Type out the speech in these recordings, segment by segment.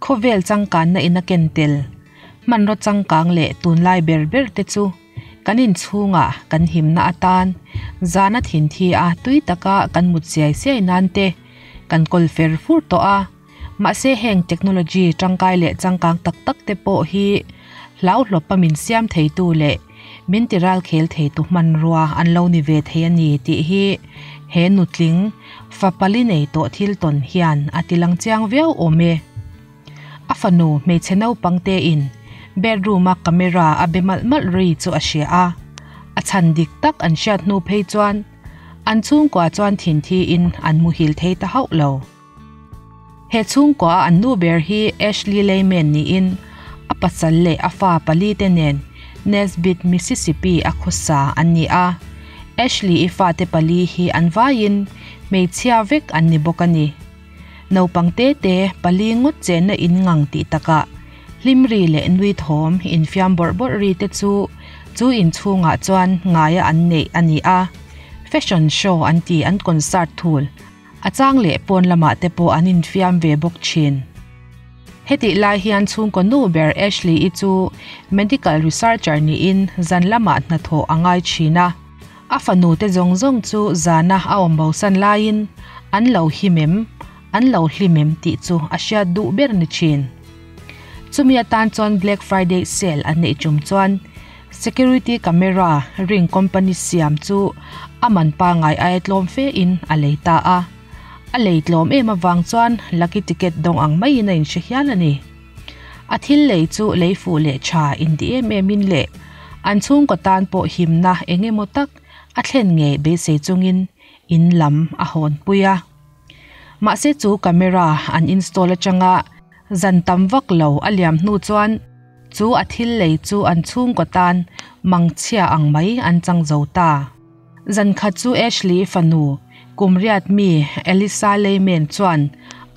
Khawvel changkanna in a ken tel, hmanraw changkang leh tunlai ber ber te chu kan inchhungah kan himna atan zana thinthi a tui taka kan mut siai siai nan te kan kawl fer fur tawh a. Mahse heng technology tangkai leh changkang tak tak te pawh hi hlauhlawpa min siam theitu leh min ti ral khel theitu hmanrua an lo ni ve thei a ni tih hi he nutling fa pali nei tawh thil tawn hian a ti lang chiang viau awm e. A fanu hmeichhe naupang te in bedroom a camera a be malh malh ri chu a hria a, a chhan dik tak an hriat hnu phei chuan an chhungkua chuan thinthi in an muhil thei ta hauh lo. He chhungkua a an nu ber hi Ashley Lehman niin a pasal leh a fa pali te nen Nesbit, Mississippi a khawsa an ni a. Ashley-i fate pali hi an vaiin hmeichhia vek an ni bawk a ni. Naupang te te pali ngawt chenna in ngang tih takah hlim ri leh nui thawm infiam bawrh bawrh ri te chu chu inchhungah chuan ngaia an neih a ni a. Fashion show an ti an concert thul. A chang leh pawn lamah te pawh an infiam ve bawk thin. Hetih lai hian chhungkaw nu ber Ashley-i chu medical researcher niin zan lamah hnathawh a ngai thin a. A fanu te zawng zawng chu zana a awm bosan laiin an lo him em, an lo hlim em tih chu a hriat duh ber ni thin. Chumi atan chuan Black Friday sale an neih tum chuan Security camera ring company siam chu a man pangai aia tlawm fe in a lei ta a. A lei tlawm em avang chuan lucky ticket dawng ang maiin a inhre hial a ni. A thil lei chu lei fuh leh tha inti em em in leh an chhungkaw tan pawh himna eng emaw tak a thlen ngei beisei chungin in lam a hawn pui a. Mahse chu camera an install atanga zan tam vak lo a liam hnu chuan Chu a thil lei chu an chhungkaw tan mangchhia ang mai an chang zo ta. Zankhat chu Ashley fanu, kum riat mi Elisa Lehman chuan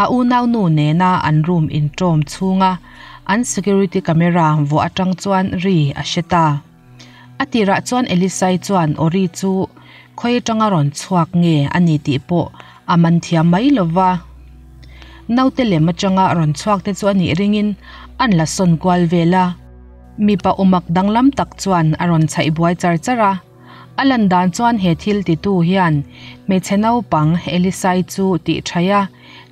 a unaunu nena an room inṭawm chhunga an security camera vuah aṭang chuan ri a hre ta. A tirah chuan Elisai chuan Ori chu khawi aṭanga rawn chhuak nge a ni tih pawh a man thiam mai lo va. Naute lem aṭanga rawn chhuak te chu a nih ringin an la sawn kual vel a. Mipa umak danglam tak chuan a rawn chhaih buai char char a. A lan dan chuan he thil titu hian hmeichhe naupang Elisai chu tih ṭhaih a,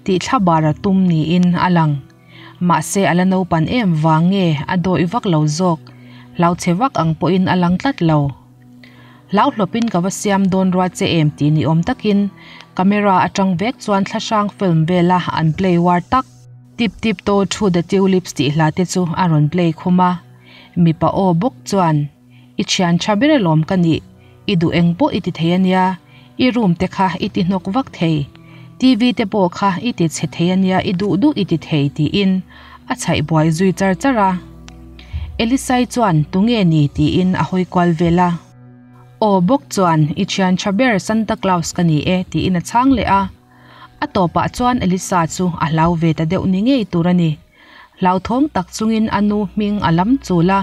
tih thlabar a tum niin a lang. Mahse a la naupan em vang nge a dawih vak lo zawk, hlau che vak ang pawhin a lang tlat lo. Hlau hlawpin ka va siam dawn rual che em tih ni awm takin camera atang vek chuan thlahrang film vela an play uar tak. Tip tip toe through the tulips tih hla te chu a rawn play khum a. Mipa aw bawk chuan, I thian tha ber alawm ka nih, i duh eng pawh i ti thei ania, i room te kha i ti hnawk vak thei, TV te pawh kha i ti chhe thei ania i duh duh i ti thei tiin a chhaih buai zui char char a. Elisai chuan tunge ni tiin a hawi kual vel a. Aw bawk chuan i thian tha ber Santa Claus ka ni e tiin a chhang leh a. A tawpah chuan Elisa chu a hlau ve ta deuh ni ngei tur a ni. Hlauthawng tak chungin a nu hming a lam chul a,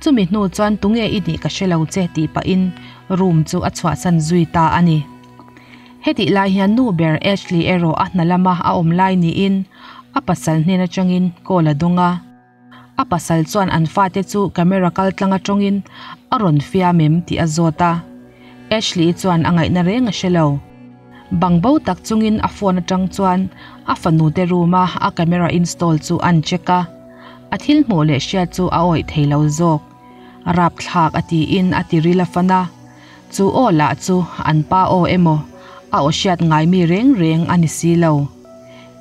chumi hnu chuan tunge i nih ka hre lo che tih pahin room chu a chhuahsan zui ta a ni. Hetih lai hian nu ber Ashley erawh a hna lama a awm lai niin a pasal hnen atangin call a dawng a. A pasal chuan an fate chu camera kal tlang atangin a rawn fiam em tih a zawt a. Ashley-i chuan a ngaihna reng a hre lo. Bang bo tak chungin a phone atang chuan a fanu te room a a camera install chu an check a, a thil hmuh leh hriat chu a awih thei lo zawk. Rapthlak a tiin a ti ril a fan a, chu aw lah chu an pa aw emaw a aw hriat ngai mi reng reng a ni si lo.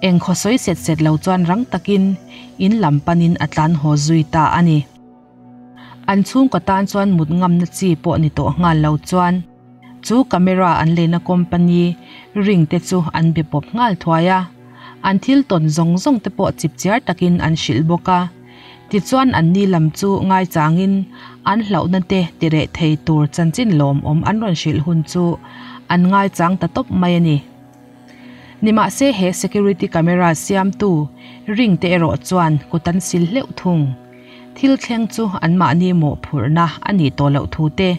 Eng khaw sawi set set lo chuan rang takin in lam panin a tlan haw zui ta a ni. An chhungkaw tan chuan mut ngamna chi pawh ni tawh nghal lo chuan chu camera an leina company ring te chu an be pawp nghal thuai a, an thil tawn zawng zawng te pawh chip chiar takin an hrilh bawk a. Tichuan an ni lam chu ngaichangin an hlauhna te tireh thei tur chanchin lawmawm an rawn hrilh hun chu an ngaichang ta tawp mai a ni. Nimahse he security camera siamtu ring te erawh chuan kut an sil hleuh thung. Thil thleng chu anmahni mawhphurhna a nih tawh loh thu te,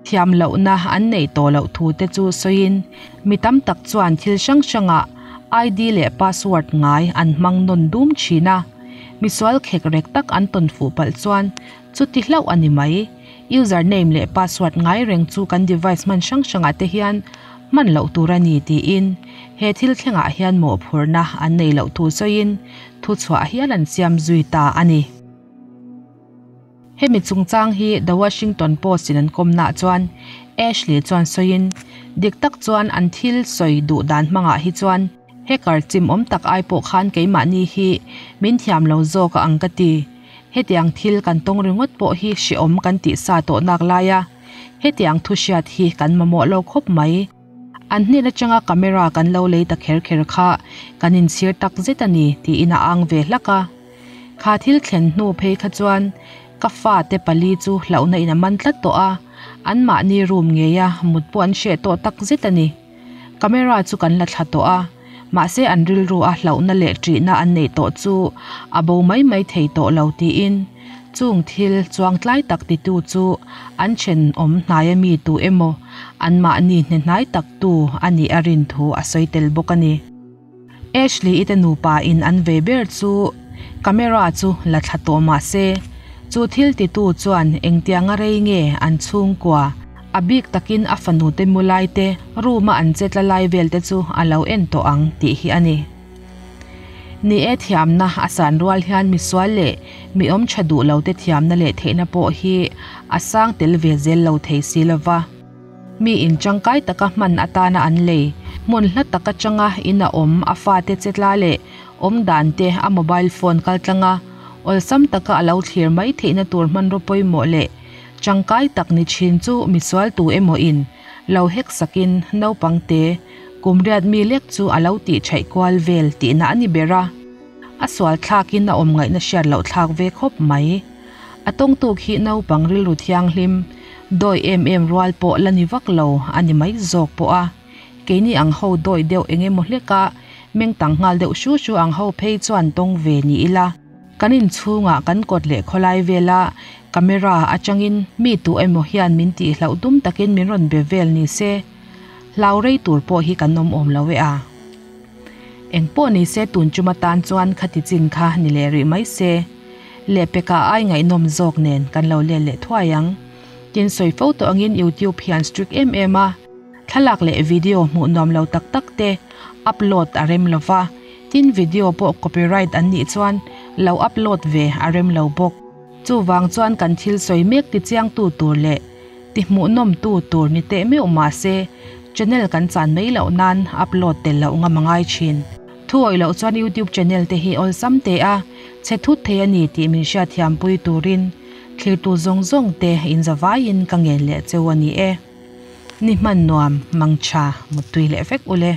thiam lohna an neih tawh loh thu te chu sawiin mi tam tak chuan thil hrang hrangah ID leh password ngai an hmang nawn dum thin a. Misual khek rek tak an tawn fuh palh chuan chuti hlauh a ni mai. Username leh password ngai reng chu kan device hman hrang hrangah te hian hman loh tur a ni tiin he thil thlengah hian mawhphurhna an nei loh thu sawiin thuchhuah hial an siam zui ta a ni. Hemi chungchang hi The Washington Post in an kawmnaah chuan Ashley chuan sawiin, Dik tak chuan an thil sawi duh dan hmangah hi chuan hacker chimawm tak ai pawh khan keimahni hi min thiam lo zawk a ang ka ti. Hetiang thil kan tawng ringawt pawh hi hrehawm kan tih sa tawh nak laia hetiang thu hriat hi kan mamawh lo khawp mai. An hnen atanga camera kan lo lei ta kher kher kha kan inchhir tak zet a ni tiin a ang ve hlak a. Kha thil thlen hnu phei kha chuan ka fate pali chu hlauhna in a man tlat tawh a, anmahni room ngeia mut pawh an hreh tawh tak zet a ni. Camera chu kan la thla tawh a, mahse an rilru a hlauhna leh ṭihna an neih tawh chu a bo mai mai thei tawh lo tiin chung thil chuang tlai tak titu chu an thenawm hnaia mi tu emaw anmahni hnehnai tak tu a nih a rin thu a sawi tel bawk a ni. Ashley-i te nupa in an ve ber chu camera chu la thla tawh mah se, chu thil titu chuan engtianga rei nge an chhungkua, a bik takin a fanu te mu lai te room a an che tla lai vel te chu a lo en tawh ang tih hi a ni. Ni e thiamna a san rual hian misual leh mi awm tha duh lo te thiamna leh theihna pawh hi a sang tel ve zel lo thei si lova. Mi in tangkai taka hman atana an lei, hmun hla tak atanga in a awm a fate che tla leh awm dan te a mobile phone kal tlanga awlsam taka a lo thlir mai theihna tur hmanraw pawimawh leh tangkai tak ni thin chu misual tu emaw in lo hek sakin naupang te kum riat mi lek chu a lo tih thaih kual vel tihna a ni ber a, a sual thlakin a awm ngaihna hriat loh thlak ve khawp mai. A tawngtuk hi naupang rilru thianghlim, dawi em em rual pawh la ni vak lo a ni mai zawk pawh a. Keini ang ho dawi deuh eng emaw hleka meng tang nghal deuh hru hru ang ho phei chuan tawng ve ni ila. Kan inchhungah kan kawt leh khawlai vela camera atangin mi tu emaw hian min tihhlauh dum takin min rawn be vel ni se, hlau rei tur pawh hi kan awm awm lo e a. Eng pawh ni se tun chum atan chuan khati chin kha ni leh rih mai se. Lehpeka ai ngaihnawm zawk nen kan lo let leh thuai ang. Tin sawi fo tawh angin YouTube hian strict em em a, thlalak leh video hmuh nuam lo tak tak te upload a rem lo va, tin video pawh copyright an nih chuan lo upload ve a rem lo bawk. Chuvang chuan kan thil sawi mek ti chiangtu tur leh ti hmuhnawmtu tur ni teh meuh mahse channel kan chan mai loh nan upload tel loh ngam a ngai thin. Thuawih loh chuan YouTube channel te hi awlsam teh a, chhe thut thei a ni tih min hriatthiampui turin thlirtu zawng zawng te inzavaiin ka ngen leh cheu a ni e. Ni hman nuam, mangtha, muttui leh vek ule.